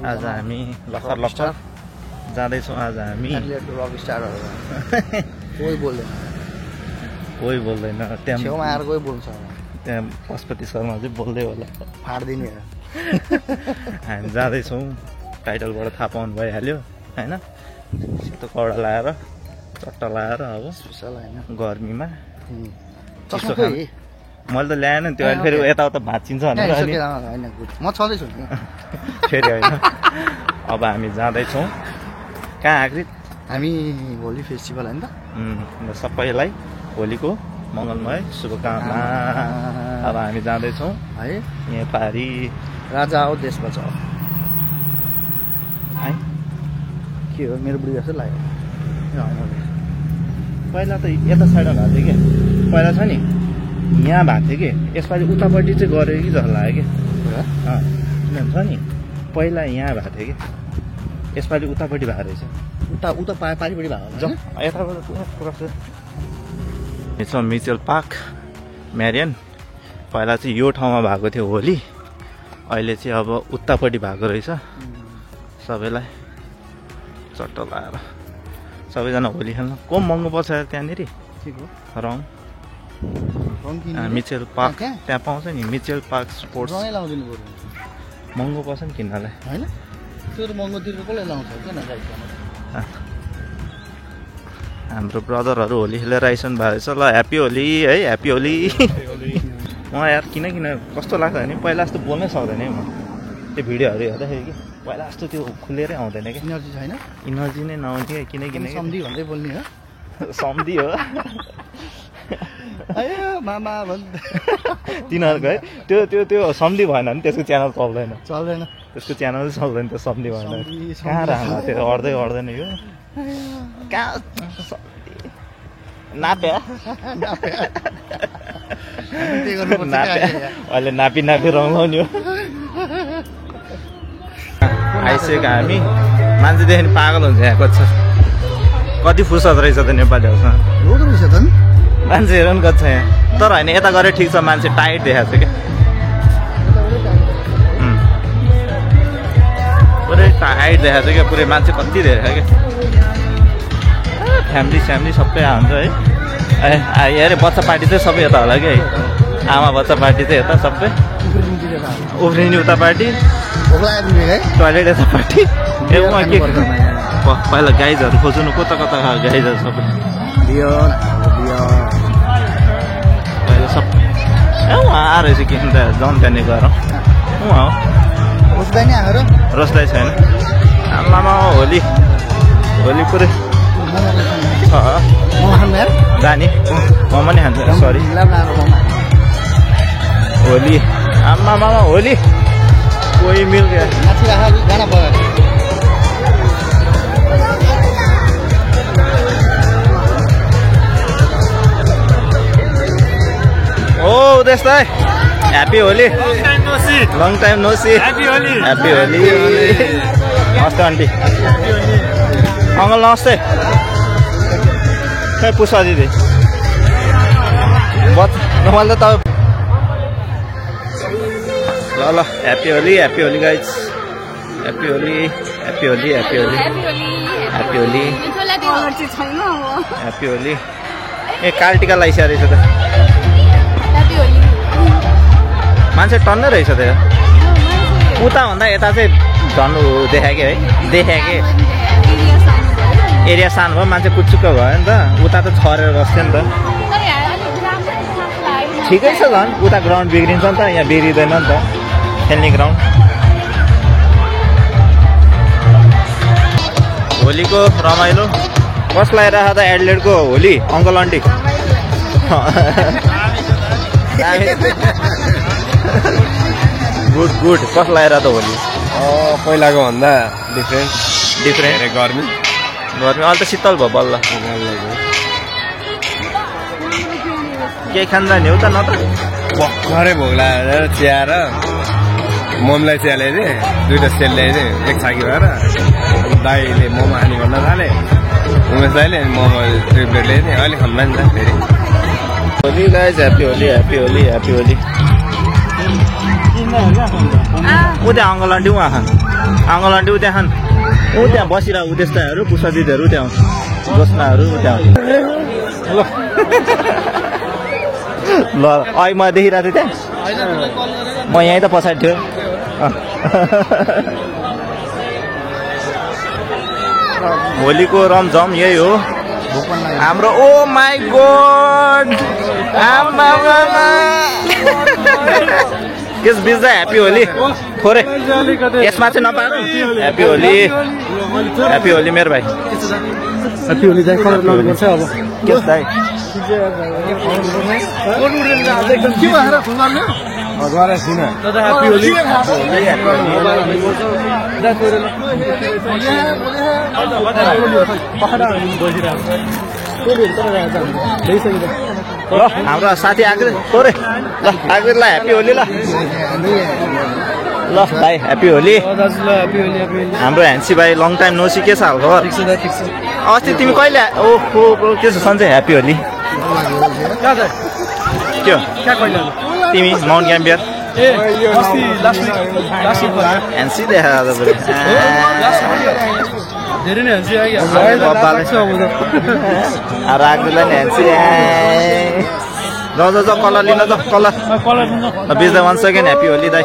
आज हामी लखर लखर जाँदैछौँ। आज हामी रक स्टारहरू कोही बोल्दैन त्यहाँ छेउमा आएर कोही बोल्छ त्यहाँ पशुपति शर्मा चाहिँ बोल्दै होला फाड्दिने हामी जाँदैछौँ। टाइटलबाट थाहा पाउनु भइहाल्यो होइन। सेतो कपडा लगाएर चट्टा लगाएर अब गर्मीमा मैले त ल्याएन त्यो अहिले फेरि यताउता भाँचिन्छ भनेर म छँदैछु नि फेरि होइन। अब हामी जाँदैछौँ कहाँ आखिर हामी होली फेस्टिभल होइन त सबैलाई होलीको मङ्गलमय शुभकामना। अब हामी जाँदैछौँ है यहाँ पारी राजा हो देश बचाओ है के हो मेरो बुढी जस्तो लाग्यो। पहिला त यता साइडमा भएको थियो कि पहिला छ नि यहाँ भएको थियो कि यसपालि उतापट्टि चाहिँ गऱ्यो कि जस्तो लाग्यो कि छ नि पहिला यहाँ भएको थियो कि यसपालि उतापट्टि भएको रहेछ। उता पारिपट्टि भएको यताबाट छ म्युचुअल पार्क म्यारियन। पहिला चाहिँ यो ठाउँमा भएको थियो होली, अहिले चाहिँ अब उतापट्टि भएको रहेछ। सबैलाई चट्टा लगाएर सबैजना होली खेल्न को महँगो पर्छ त्यहाँनिर रङ म्युचुअल पार्क त्यहाँ पाउँछ नि म्युचुअल पार्क स्पोर्ट्स महँगो पर्छ नि किन्नलाई होइन। त्यो त महँगोतिर कसले लाउँछ किन हाम्रो ब्रदरहरू होली खेलेर आइसक्नु भएको छ। ल ह्याप्पी होली है ह्याप्पी होली। म यार किन कस्तो लाग्छ भने पहिला जस्तो बोल्नै सक्दैन है म त्यो भिडियोहरू हेर्दाखेरि कि पहिला जस्तो त्यो खुलेरै आउँदैन कि इनर्जी छैन इनर्जी नै नआउँथ्यो किनकि सम्धी भन्दै बोल्ने हो सम्धी हो मामा तिनीहरूको है त्यो त्यो त्यो सम्धी भएन भने त्यसको च्यानल चल्दैन त्यसको च्यानल चल्दैन त्यो सम्धी भएन कहाँ राख्नु त्यो अड्दैन यो कहाँ नाप्या अहिले नापी रङ लाउने हो। आइसकेको हामी मान्छेदेखि पागल हुन्छ यहाँ कति फुर्सद रहेछ त नेपालीहरूसँग मान्छे हेर नि कति छ यहाँ। तर होइन यता गरे ठिक छ मान्छे टाइट देखाएको छ क्या पुरै टाइट देखाएको छ क्या पुरै मान्छे कति धेरै क्या फ्यामिली सबै हुन्छ है। अरे बच्चा पार्टी चाहिँ सबै यता होला कि है आमा बच्चा पार्टी चाहिँ यता सबै उफ्रिने उता पार्टी टोइलेट यता पार्टी के पहिला गाइजहरू खोज्नु कता गाइजहरू सबै पहिला सबै उहाँ आएर चाहिँ के त जन त्यहाँनिर गएर उहाँ हो रोस्दै छैन आमामा होली पुरै जाने मोमो नै खान्छ सरी होली आमामा होली कोही मिल गया ओ उदेश दाइ happy Holi long time no see happy Holi नमस्ते आन्टी अङ्कल नमस्ते खै पुष्पा दिदी मैले त ल happy Holi guys happy Holi ए काल टिका लगाइसकेको रहेछ त मान्छे टन्नै रहेछ त उता भन्दा यता चाहिँ झन् देखायो है एरिया सानो भयो मान्छे कुचुक्क भयो नि त उता त छरेर बस्थ्यो नि त ठिकै छ झन् उता ग्राउन्ड बिग्रिन्छ नि त यहाँ बिग्रिँदैन नि त खेल्ने ग्राउन्ड। होलीको रमाइलो कसलाई राख त एडलेटको होली अङ्कल आन्टी गुड कसलाई राख त होली पहिलाको भन्दा डिफ्रेन्ट गर्मी अहिले त शीतल भयो बल्ल केही खान जाने हो त न त भर्खरै भोग लगाएर चिया र मोमलाई चिया ल्याइदिएँ दुईवटा सेल ल्याइदिएँ एक छाकी भएर दाइले मोमो खाने भन्न थाले उमेश दाइले मोमो 3 प्लेट ल्याइदिएँ अहिले खान्न नि त फेरि होली गाइज ह्याप्पी होली उ त्यहाँ अङ्कल आन्टी उहाँ खानु अङ्कल आन्टी ऊ त्यहाँ ऊ त्यहाँ बसिरह ऊ त्यस्ताहरू पुष्पा दिदीहरू त्यहाँ जोस्नाहरू त्यहाँ ल अहिले म देखिरहेको थिएँ त्यहाँ म यहीँ त पछाडि थियो होलीको रमझम यही हो हाम्रो ओ माई गॉड यस बिच्दा ह्याप्पी होली थोरै यसमा चाहिँ नपाएको ह्याप्पी होली मेरो भाइ ह्याप्पी होली दाइ कलर लगाउनुपर्छ अब के दाइ ल हाम्रो साथी आएको थोरै ल आएको ल ह्याप्पी होली ल ल भाइ ह्याप्पी होली हाम्रो ह्यान्सी भाइ लङ टाइम नो सी के छ हालखबर अस्ति तिमी कहिले ओहो के छ सन्चै ह्याप्पी होली के हो तिमी माउन्ट क्याम्बियर ह्यान्सी देखा धेरै नै हुन्छ राख्दैला नि ह्यान्सी जाऊ कलर लिन त कलर बिच्दा 1 सेकेन्ड ह्याप्पी होली दाइ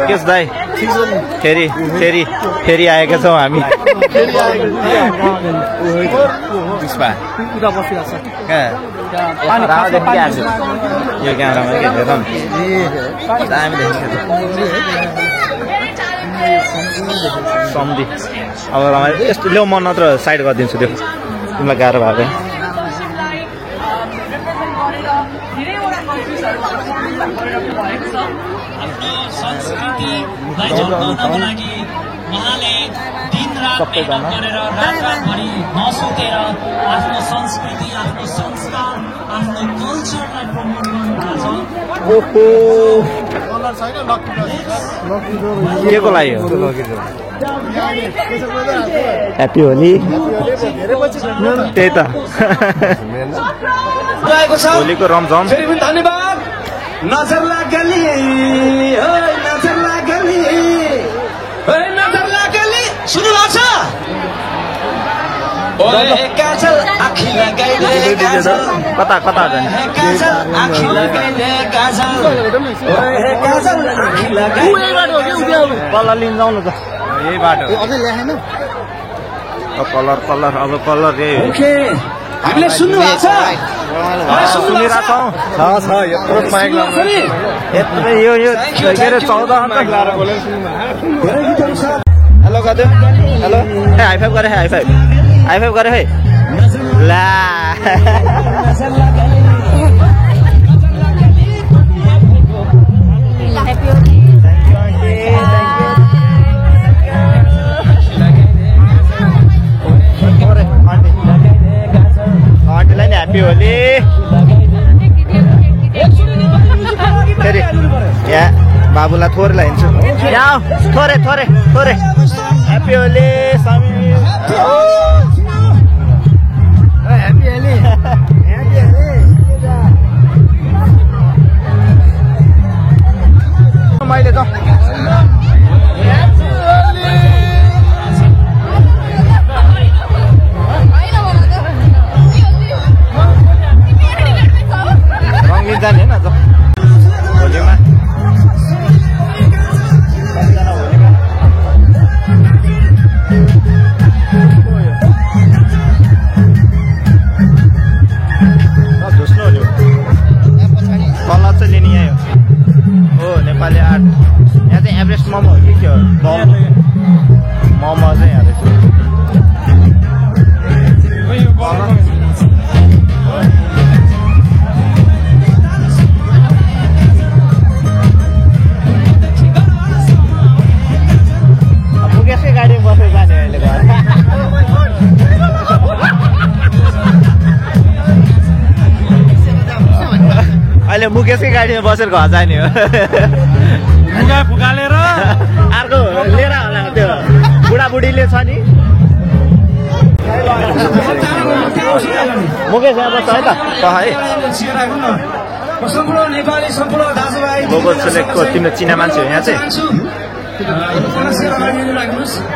के छ दाइ फेरि आएका छौँ हामी यो क्यामेरामा के हेर सम्झी अब यस्तो ल्याउ म नत्र साइड गरिदिन्छु त्यो तिमीलाई गाह्रो भएको सबैजना के को लागि ह्याप्पी होली त्यही त होलीको रमझम धन्यवाद नजर लागली सुन्नु भएको छ कता जाने कलर लिन जाउँ न त यही बाटो कलर अब कलर हामीले सुन्नु भएको छ सुनिरहेको यो के अरे 14 हेलो गयो हेलो ए हाइफाइभ गरे हाइफाइभ गरे है ला आन्टीलाई नि ह्याप्पी होली फेरि यहाँ बाबुलाई थोरै लाइन्छु यहाँ थोरै ह्याप्पी होली मैले त रङ्गिन जाने होइन होलीमा कलर चाहिँ लिने यहाँ हो नेपाली आर्ट यहाँ चाहिँ एभरेस्ट मोमो हो कि के हो मोमो चाहिँ यहाँ रहेछ मुकेशकै गाडीमा बसेर जाने अहिले घर अहिले मुकेशकै गाडीमा बसेर घर जाने हो फुकालेर अर्को लिएर होला त्यो बुढाबुढीले छ नि मुकेश यहाँ बस्छ है त है सम्पूर्ण नेपाली सम्पूर्ण दाजुभाइ ग्लोबल सेलेक्टको तिम्रो चिना मान्छे हो यहाँ चाहिँ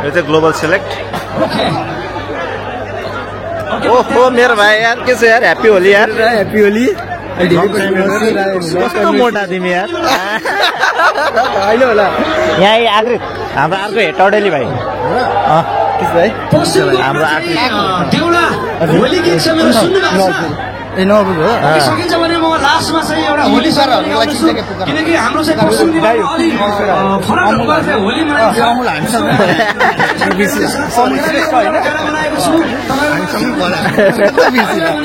यो चाहिँ ग्लोबल सेलेक्ट ओहो मेरो भाइ यार के छ यार ह्याप्पी होली यार ह्याप्पी होली कस्तो मोटा तिमी यार होइन होला यहाँ आकृत हाम्रो अर्को हेटौडेली भाइ हाम्रो आकृत ए नबुझ हो सकिन्छ भने म लास्टमा चाहिँ एउटा होली किनकि हाम्रो चाहिँ पश्चिम नेपालमा अलि फरक ढङ्गले चाहिँ होली मनाइन्छ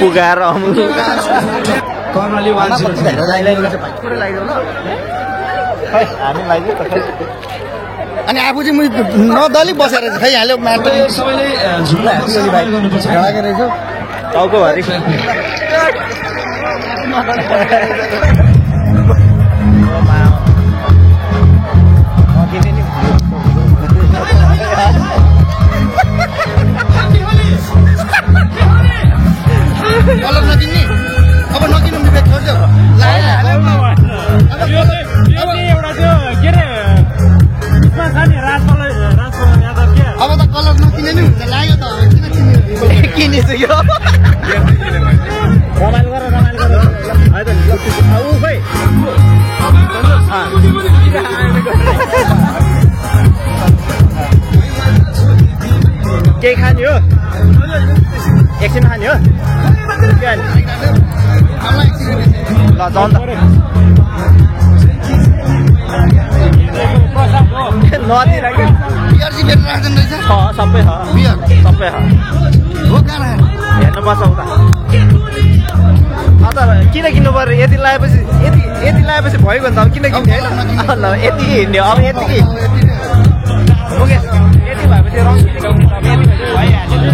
पुगाएर अमुल कर्णाली हामी लाग्यो त खै अनि आफू चाहिँ नदली बसेर चाहिँ खाइहाल्यो माटो सबैले झुला गर्नुपर्छ ढाकेर रहेछ टाउको भरि कलर नकिन्ने अब नकिन्नु विवेक छोड्छ अब त कलर नकिने नि हुन्छ लाग्यो त किन किनिसक्यो रमाइलो गर केही खाने हो एकछिन खाने हो ल जाउँ त नदी लाग्यो बियर चाहिँ बेर राख्दैन रहेछ सबै छ बियर सबै छ हो कहाँ हेर्नुपर्छ उता अन्त किन किन्नु पर्यो यति लगाएपछि यति लगाएपछि भयो भने त अब किन किन्ने होइन यति हिँड्ने अब यति ओके यति भएपछि रङ भइहाल्यो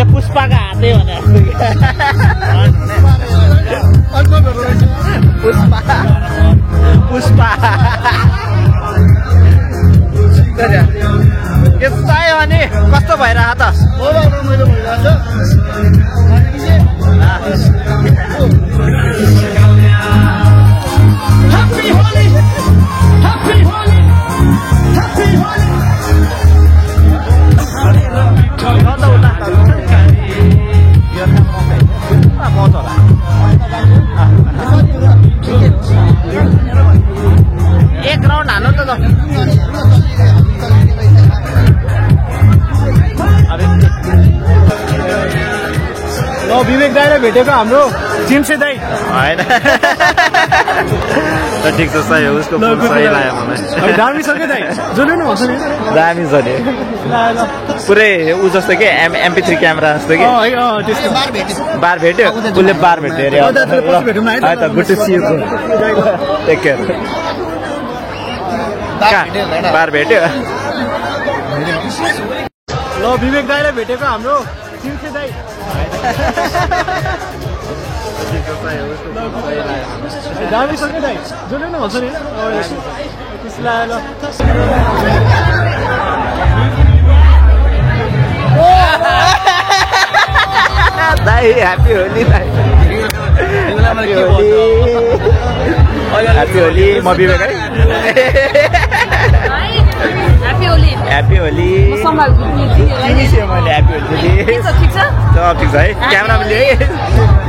पुष्पाका हातै भने पुष्पा पुष्पा यस्तो आयो भने कस्तो भइरह त एक राउन्ड हाल्नु त विवेक दाइलाई भेटेको हाम्रो चिम्से दाइ होइन ठिक छ सही हो उसको सही लाग्यो मलाई दामी छ क्या दाइ जोड्नु न भन्छ नि दामी छ नि पुरै ऊ जस्तो के MP3 क्यामेरा जस्तो कि बार भेट्यो उसले बार भेट्यो अरे त good to see you take care बार भेट्यो ल विवेक दाइलाई भेटेको हाम्रो चिम्से दाइ दामी छ क्या दाइ जोड्नु न भन्छ नि त्यसलाई ल दाइ ह्याप्पी होली दाइ ह्याप्पी होली म विवेक है ह्याप्पी होली ह्याप्पी होली मैले ह्याप्पी होली ठिक छ ठिक छ है क्यामेरा पनि लिएँ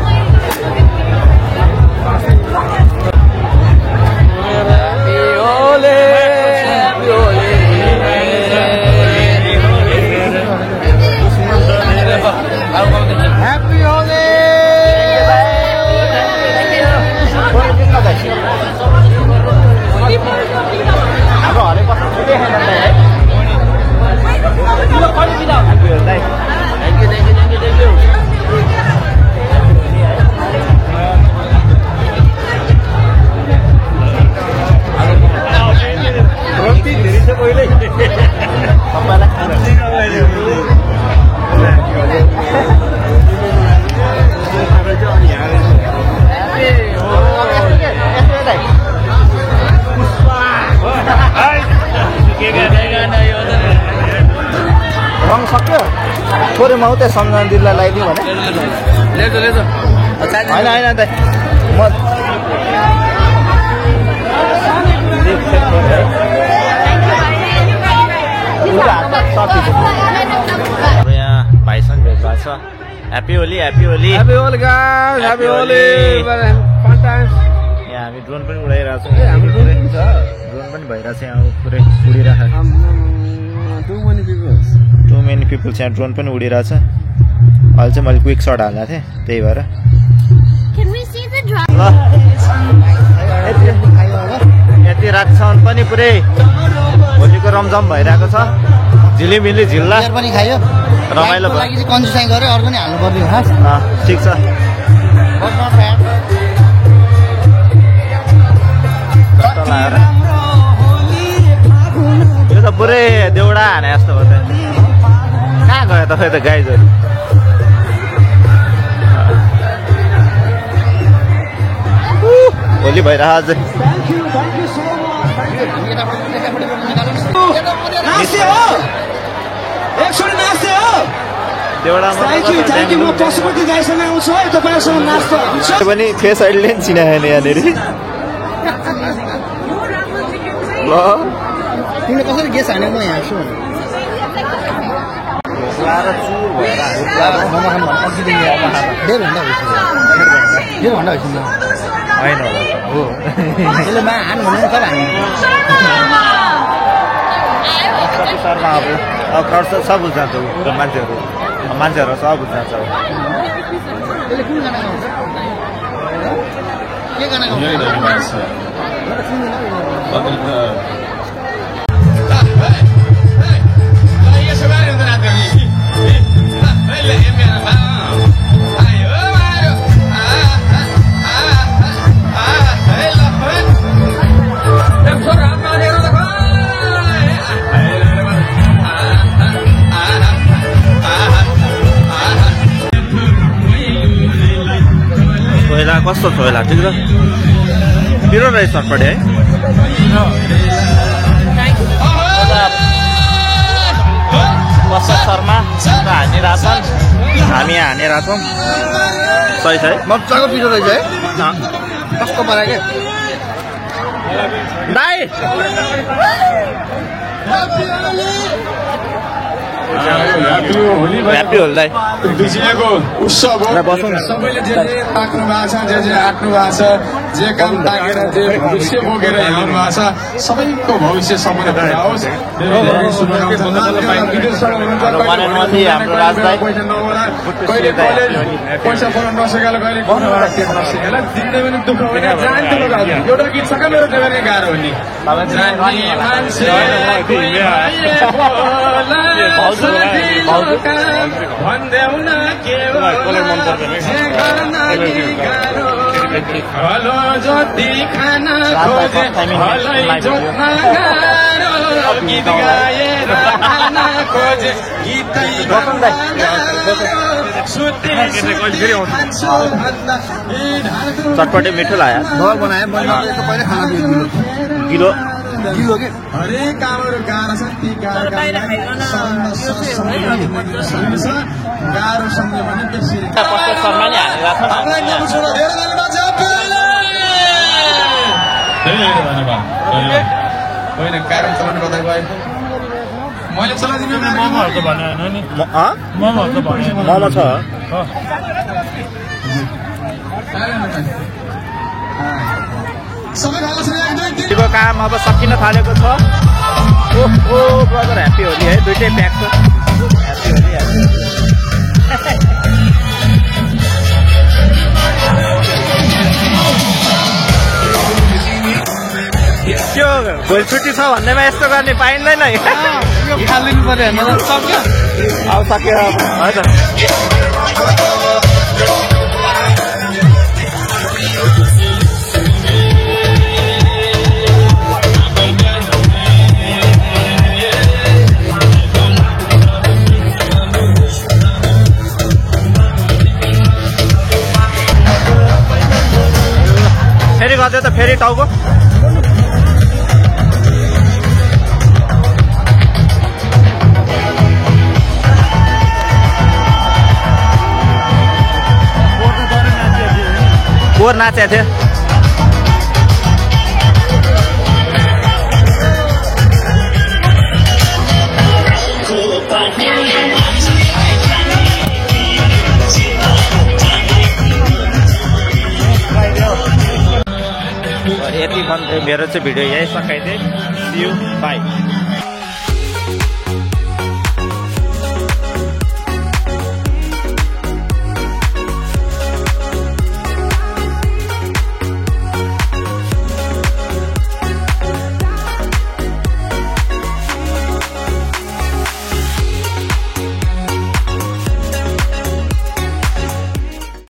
हाम्रो हरेक कस्तो देखेन है थोरै म उतै सम्झना दिदीलाई लगाइदिउँ भने होइन होइन दाइ म यहाँ भाइसँग भेट भएको छ happy Holi happy Holi happy Holi guys happy Holi यहाँ हामी ड्रोन पनि उडाइरहेको छौँ ड्रोन पनि भइरहेको छ यहाँ पुरै उडिरहेको टु मेनी पिपल्स यहाँ ड्रोन पनि उडिरहेछ अहिले चाहिँ मैले क्विक सर्ट हालेको थिएँ त्यही भएर ल यति रातसम्म पनि पुरै होलीको रमझम भइरहेको छ झिलिमिली झिल्ला पनि खायो रमाइलो भयो कन्जुसाइ गऱ्यो अर्को नि हाल्नु पर्ने हो ठिक छ यो त पुरै देउडा हाने जस्तो हो त कहाँ गयो तपाईँ त गाइजहरू होली भइरह अझै पनि फेस अहिले नि चिनाएन यहाँनिर ल तिमीले कसरी गेस हाने म यहाँ छु होइन हो यसले मा हान भन्नु सब हान्नु शर्मा अब खर्च सब बुझ्छ मान्छेहरू सब बुझ्छ यसले कुन गाना गाउँछ के गाना गाउँछ कस्तो छोइला ठिक र पिरो रहेछ चटपटे है शर्मा हानिरहेछन् हामी हानिरहेछौँ सही छ है मजाको पिरो रहेछ है कस्तो परा के दाइ ह्याप्पी होली दाइ बिजुलीको उत्सव हो सबैले जे ताक्नु भएको छ जे आँट्नु भएको छ जे काम ताकेर जे भविष्य बोकेर हिँड्नु भएको छ सबैको भविष्य सपना पुरा होस् पैसा पाउन नसकेला कहिले नसकेला दिँदै पनि दुःख होइन एउटा गीत सका मेरो देवने गाह्रो हो नि भन्देउन के हलो ज्योति खान खोजे हलै जोत्न गाह्रो गीत गाएर खान खोजे गीतै चटपटे मिठो लाग्यो घर बनाए पहिले खाना किलो के हरेक कामहरू गाह्रो छ ती गाह्रो सम्झ्यो भने त्यसरी होइन कारण चलाउनु कतै गयो मैले चलाइदिनु मोमोहरूको भने होइन नि मोमोहरूको भने मोमो छ यो काम अब सकिन थालेको छ ओहो ब्रदर ह्याप्पी होली है दुइटै प्याक छ ह्याप्पी होली त्यो भोलि छुट्टी छ भन्दैमा यस्तो गर्ने पाइँदैन खालिनु पर्यो हेर्नु सक्यो अब सक्यो हजुर फेरि गर्दै त फेरि टाउको पोहोर नाचेको थियो यति मेरो चाहिँ भिडियो यही सकाइदिएँ सी यू बाई